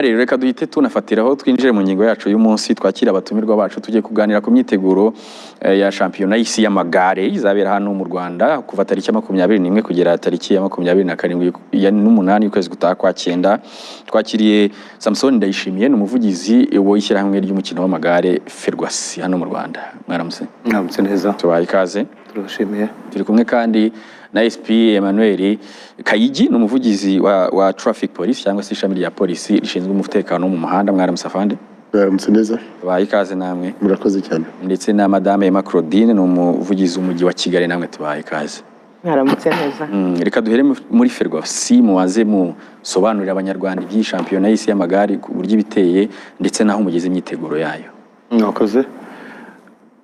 Rero reka duhite tunafatiraho, twinjire mu ngingo yacu y'umunsi, twakira abatumirwa bacu. Tugiye kuganira ku myiteguro ya shampiyona y'isi y'amagare izabera hano mu Rwanda kuva tariki ya 21 kugera tariki ya 27 n'umunani y'ukwezi gutaha kwa cyenda. Twakiriye Samson Ndayishimiye, ni umuvugizi w'ishyirahamwe ry'umukino w'amagare FERWACY hano mu Rwanda. Mwaramutse? Mwaramutse neza. Tubaye ikaze. Turabashimiye. Turi kumwe kandi na SP Emmanuel Kayigi, ni umuvugizi wa Traffic Police cyangwa se ishami rya polisi rishinzwe umutekano wo mu muhanda. Mwaramutse, afande? Mwaramutse neza. Tubaye ikaze namwe. Murakoze cyane. Ndetse na Madame Emma Claudine, ni umuvugizi w'umujyi wa Kigali. Namwe tubaye ikaze. Mwaramutse neza. Reka duhere muri FERWACY, mubaze musobanurire Abanyarwanda iby'iyi shampiyona y'isi y'amagare, ku buryo ibiteye ndetse n'aho mugeze imyiteguro yayo. Mwakoze.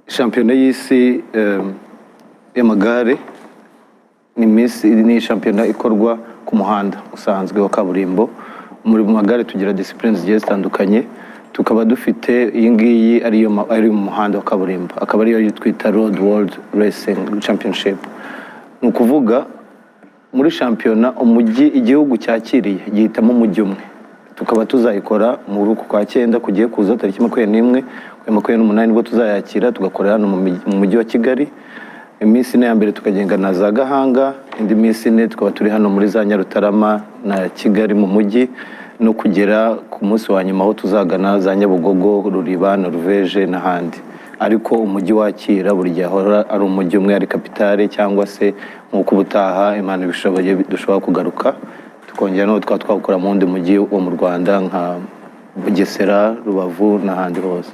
Shampiyona y'isi y'amagare ni shampiyona ikorwa ku muhanda usanzwe wa kaburimbo. Muri mu magare tugira discipline zigiye zitandukanye, tukaba dufite iyi ngiyi ariyo ari mu muhanda wa kaburimbo, akaba ariyo twita Road World Racing Championship. Ni ukuvuga muri shampiyona umujyi igihugu cyakiriye gihitamo umujyi umwe, tukaba tuzayikora muri uku kwa cyenda kugiye kuza, tariki 21 kuri 28 nibwo tuzayakira, tugakorera hano mu mujyi wa Kigali. Iminsi 4 ya mbere tukagenda na za Gahanga, indi minsi 4 tukaba turi hano muri za Nyarutarama na Kigali mu mujyi, no kugera ku munsi wa nyuma aho tuzagana za Nyabugogo, Ruriba, Noruveje n'ahandi. Ariko umujyi wakira buri gihe ahora ari umujyi umwe, ari capitale, cyangwa se nk'uko ubutaha Imana ibishoboye dushobora kugaruka tukongera n'uwo twaba twawukora mu wundi mujyi wo mu Rwanda nka Bugesera, Rubavu n'ahandi hose.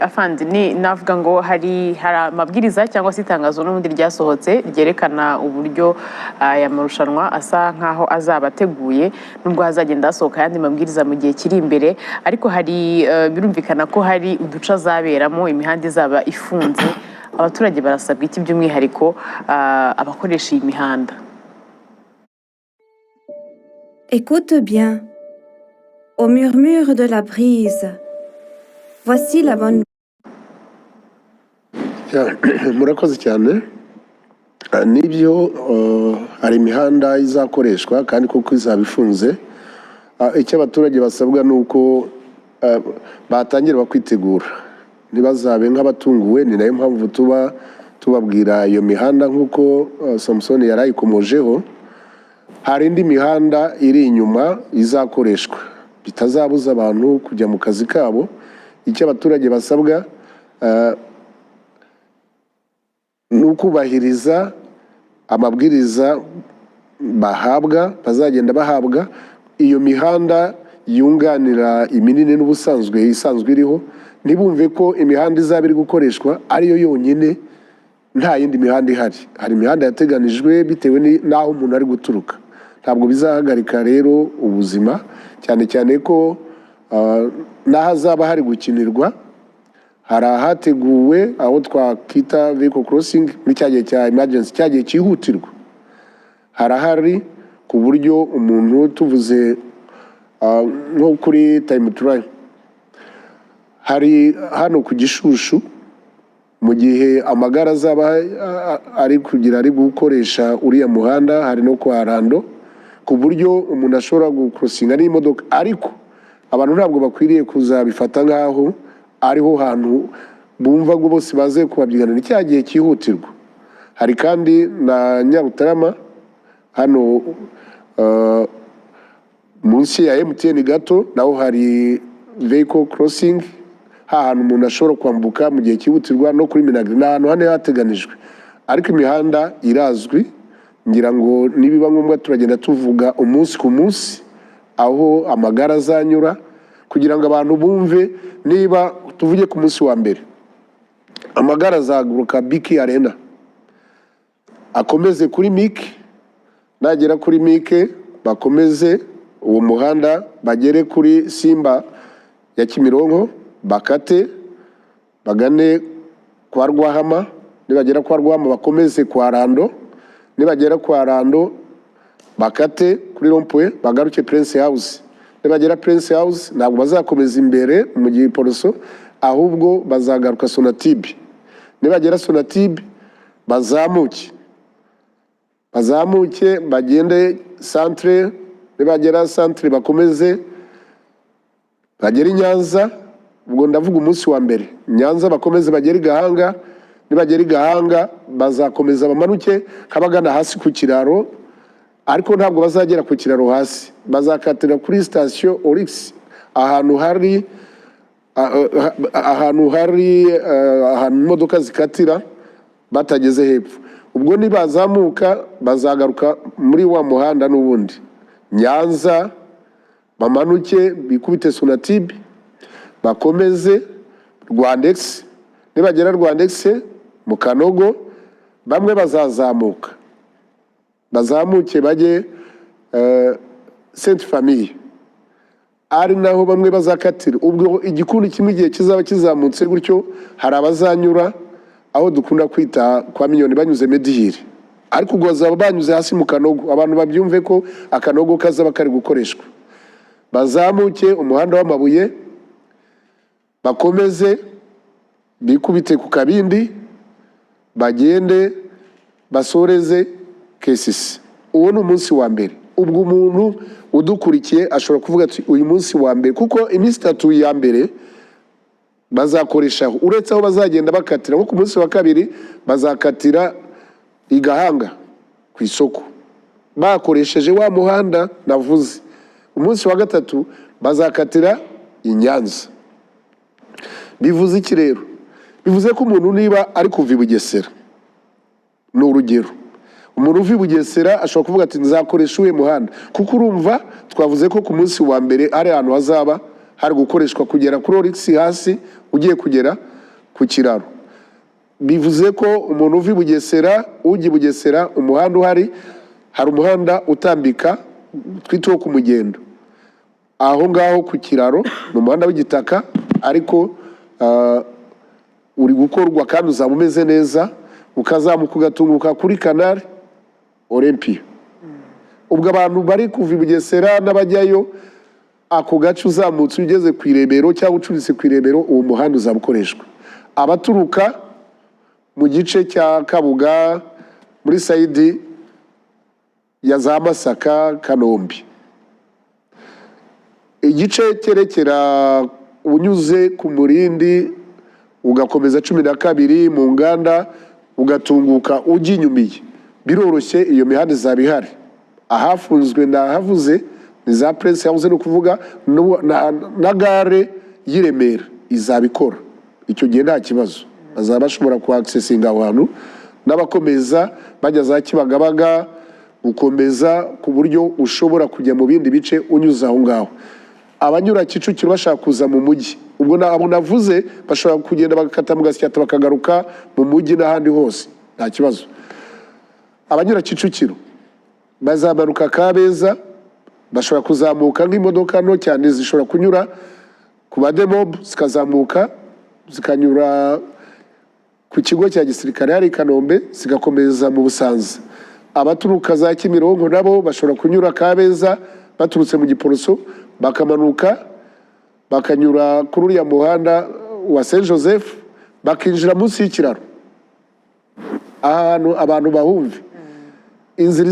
Afandi, ni navuga ngo hari amabwiriza cyangwa se itangazo n'ubundi ryasohotse ryerekana uburyo aya marushanwa asa nkaho azaba ateguye, nubwo hazagenda hasohoka ayandi mabwiriza mu gihe kiri imbere. Ariko hari birumvikana ko hari uduce azaberamo, imihanda izaba ifunze. Abaturage barasabwa iki, by'umwihariko abakoresha iyi mihanda? Écoute bien. Au murmure de la brise. Voici la bonne Ya, murakoze cyane. Nibyo, hari imihanda izakoreshwa kandi koko izaba ifunze. Icyo abaturage basabwa ni uko batangira bakwitegura, ntibazabe nk'abatunguwe. Ni nayo mpamvu tuba tubabwira iyo mihanda nk'uko Samusoni yari ayikomojeho. Hari indi mihanda iri inyuma izakoreshwa, bitazabuza abantu kujya mu kazi kabo. Icyo abaturage basabwa ni ukubahiriza amabwiriza bahabwa, bazagenda bahabwa. Iyo mihanda yunganira iminini n'ubusanzwe isanzwe iriho, ntibumve ko imihanda izaba iri gukoreshwa ariyo yonyine, nta yindi mihanda ihari. Hari imihanda yateganijwe bitewe n'aho umuntu ari guturuka. Ntabwo bizahagarika rero ubuzima, cyane cyane ko n'ahazaba hari gukinirwa hari ahateguwe aho twakita vehicle crossing muri cya gihe cya emergency, cya gihe cyihutirwa harahari, ku buryo umuntu tuvuze nko kuri time trial, hari hano ku Gishushu, mu gihe amagare azaba ari kugira ari gukoresha uriya muhanda, hari no kwa Rando, ku buryo umuntu ashobora gucrossinga n'imodoka. Ariko abantu ntabwo bakwiriye kuzabifata nk'aho ariho hantu bumva ngo bose baze kubabyigana. Ni cya gihe cyihutirwa. Hari kandi na Nyarutarama hano munsi ya MTN gato, naho hari vehicle crossing, hantu umuntu ashobora kwambuka mu gihe cyihutirwa, no kuri MINAGRI. Ni ahantu hane hateganijwe, ariko imihanda irazwi. Ngira ngo nibiba ngombwa turagenda tuvuga umunsi ku munsi aho amagare azanyura, kugira ngo abantu bumve. Niba tuvuge ku munsi wa mbere, amagare azahaguruka BK Arena, akomeze kuri MIC. Nagera kuri MIC bakomeze uwo muhanda bagere kuri Simba ya Kimironko, bakate bagane kwa Rwahama. Nibagera kwa Rwahama bakomeze kwa Rando. Nibagera kwa Rando bakate kuri rond-point bagaruke Prince House. Nibagera Prince House ntabwo bazakomeza imbere mu Giporoso, ahubwo bazagaruka Sonatube. Nibagera Sonatube bazamuke bagende centre. Nibagera centre bakomeze Bagera i Nyanza, ubwo ndavuga umunsi wa mbere, Nyanza bakomeze bagere i Gahanga. Nibagera i Gahanga bazakomeza bamanuke nk'abagana hasi ku kiraro, ariko ntabwo bazagera ku kiraro hasi, bazakatira kuri sitasiyo Orix, ahantu imodoka zikatira batageze hepfo. Ubwo nibazamuka bazagaruka muri wa muhanda n'ubundi Nyanza, bamanuke bikubite Sonatube, bakomeze Rwandex. Nibagera Rwandex mu Kanogo, bamwe bazazamuka, bazamuke bajye Sainte Famille, ari naho bamwe bazakatira. Ubwo igikundi kimwe igihe kizaba kizamutse gutyo, hari abazanyura aho dukunda kwita kwa Miliyoni, banyuze Medihiri, ariko ubwo bazaba banyuze hasi mu Kanogo. Abantu babyumve ko Akanogo kazaba kari gukoreshwa. Bazamuke umuhanda w'amabuye, bakomeze bikubite ku Kabindi, bagende basoreze KCC. Uwo ni umunsi wa mbere. Ubwo umuntu udukurikiye ashobora kuvuga ati uyu munsi wa mbere, kuko iminsi 3 ya mbere bazakoreshaho, uretse aho bazagenda bakatira. Nko ku munsi wa kabiri bazakatira i Gahanga ku isoko bakoresheje wa muhanda navuze. Umunsi wa gatatu bazakatira i Nyanza. Bivuze iki rero? Bivuze ko umuntu niba ari kuva i Bugesera, ni urugero, umuntu uva i Bugesera ashobora kuvuga ati nzakoresha uwuhe muhanda? Kuko urumva twavuze ko ku munsi wa mbere ari ahantu hazaba hari gukoreshwa kugera kuri Orix hasi, ugiye kugera ku kiraro. Bivuze ko umuntu uva i Bugesera, ujya i Bugesera, umuhanda uhari, hari umuhanda utambika twita uwo ku Mugendo, aho ngaho ku kiraro. Ni umuhanda w'igitaka, ariko uri gukorwa kandi uzaba umeze neza, ukazamuka ugatunguka kuri Canal Olympia. Ubwo abantu bari kuva i Bugesera n'abajyayo, ako gace uzamutse ugeze ku Irebero cyangwa ucuritse ku Irebero, uwo muhanda uzaba ukoreshwa. Abaturuka mu gice cya Kabuga, muri side ya za Masaka, Kanombe, igice cyerekera unyuze ku Murindi, ugakomeza 12 mu nganda, ugatunguka ujya inyumiye, biroroshye, iyo mihanda izaba ihari. Ahafunzwe nahavuze, ni za Prince yavuze, ni ukuvuga na gare y'i Remera izaba ikora icyo gihe, nta kibazo, bazaba bashobora kuhakisesinga aho hantu, n'abakomeza bajya za Kibagabaga, gukomeza ku buryo ushobora kujya mu bindi bice unyuze aho ngaho. Abanyura Kicukiro bashaka kuza mu mujyi, ubwo abo navuze bashobora kugenda bagakata mu Gasyata, bakagaruka mu mujyi n'ahandi hose, nta kibazo. Abanyura Kicukiro bazamanuka Kabeza, bashobora kuzamuka nk'imodoka nto cyane zishobora kunyura ku bademobu, zikazamuka zikanyura ku kigo cya gisirikare hari i Kanombe, zigakomeza mu Busanza. Abaturuka za Kimironko nabo bashobora kunyura Kabeza baturutse mu Giporoso, bakamanuka bakanyura kuri uriya muhanda wa Saint Joseph, bakinjira munsi y'ikiraro. Ahantu abantu bahumve inzira.